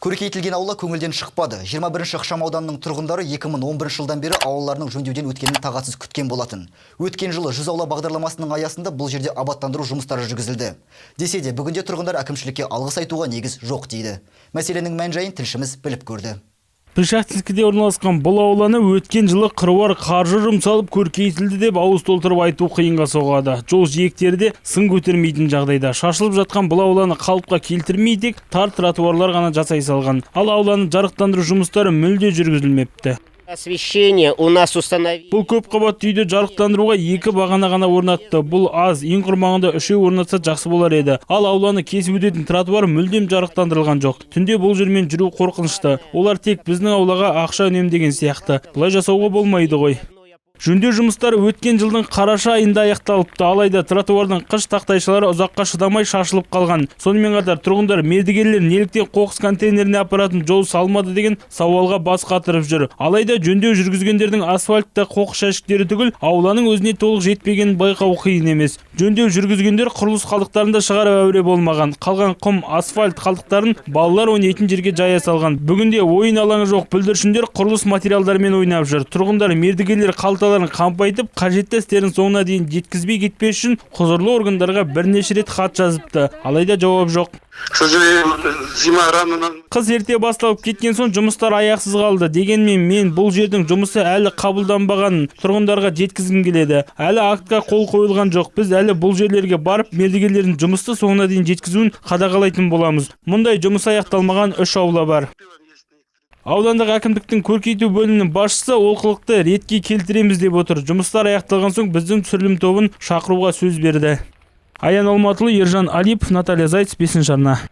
Көркейтілген аула көңілден шықпады. 21 ықшам ауданның тұрғындары 2011 жылдан бері аулаларының жөндеуден өткенін тағатсыз күткен болатын. Өткен жылы 100 аула бағдарламасының аясында бұл жерде абаттандыру жұмыстары жүргізілді. Десе де, бүгінде тұрғындар әкімшілікке алғыс айтуға негіз жоқ дейді. Мәселенің мән-жайын тілшіміз біліп көрді. Пришахтинскіде орналасқан бұл ауланы өткен жылы қыруар қаржы жұмсалып көркейтілді деп ауыз толтырып айту қиынға соғады. Жол жиектері де сын көтермейтін жағдайда. Шашылып жатқан бұл ауланы қалыпқа келтірмей, тек тар тротуарлар ғана жасай салған. Ал ауланы жарықтандыру жұмыстары мүлде жүргізілмепті. Освещение у нас установили. Бұл көп қабатты үйді жарықтандыруға екі бағана ғана орнатты. Бұл аз, ең құрмағанда үшеу орнатса, жақсы болар еді. Ал ауланы кесіп өтетін тротуар мүлдем жарықтандырылған жоқ. Түнде бұл жермен жүру қорқынышты. Олар тек біздің аулаға ақша үнемдеген сияқты. Бұлай жасауға болмайды ғой. Жөндеу жұмыстары өткен жылдың қараша айында аяқталыпты. Алайда тротуардың қыш тақтайшалары ұзаққа шыдамай шашылып қалған. Сонымен қатар тұрғындар мердігерлер неліктен қоқыс контейнеріне апаратын жол салмады деген сауалға бас қатырып жүр. Алайда жөндеу жүргізгендердің асфальтта қоқыс жәшіктері түгіл, ауланың өзіне толық жетпегенін байқау қиын емес. Жөндеу жүргізгендер құрылыс қалдықтарын да шығарып әуре болмаған. Қалған құм, асфальт қалдықтарын балалар ойнайтын жерге жая салған. Бүгінде ойын алаңы жоқ бүлдіршіндер құрылыс материалдарымен ойнап жүр. Тұрғындар мердігерлер қалталарын қампайтып, қажетті істерін соңына дейін жеткізбей кетпес үшін құзырлы органдарға бірнеше рет хат жазыпты. Алайда жауап жоқ. К сожалению, зима рано нам Қыс ерте басталып кеткен соң, жұмыстар аяқсыз қалды. Дегенмен мен бұл жердің жұмысы әлі қабылданбағанын тұрғындарға жеткізгім келеді. Әлі актқа қол қойылған жоқ. Біз әлі бұл жерлерге барып, мердігерлердің жұмысты соңына дейін жеткізуін қадағалайтын боламыз. Мұндай жұмысы аяқталмаған үш аула бар. Аудандық әкімдіктің көркейту бөлімінің басшысы олқылықты ретке келтіреміз деп отыр. Жұмыстар аяқталған соң, біздің түсірілім тобын шақыруға сөз берді. Аян Алматылы, Ержан Алипов, Наталья Зайц, бесінші арна.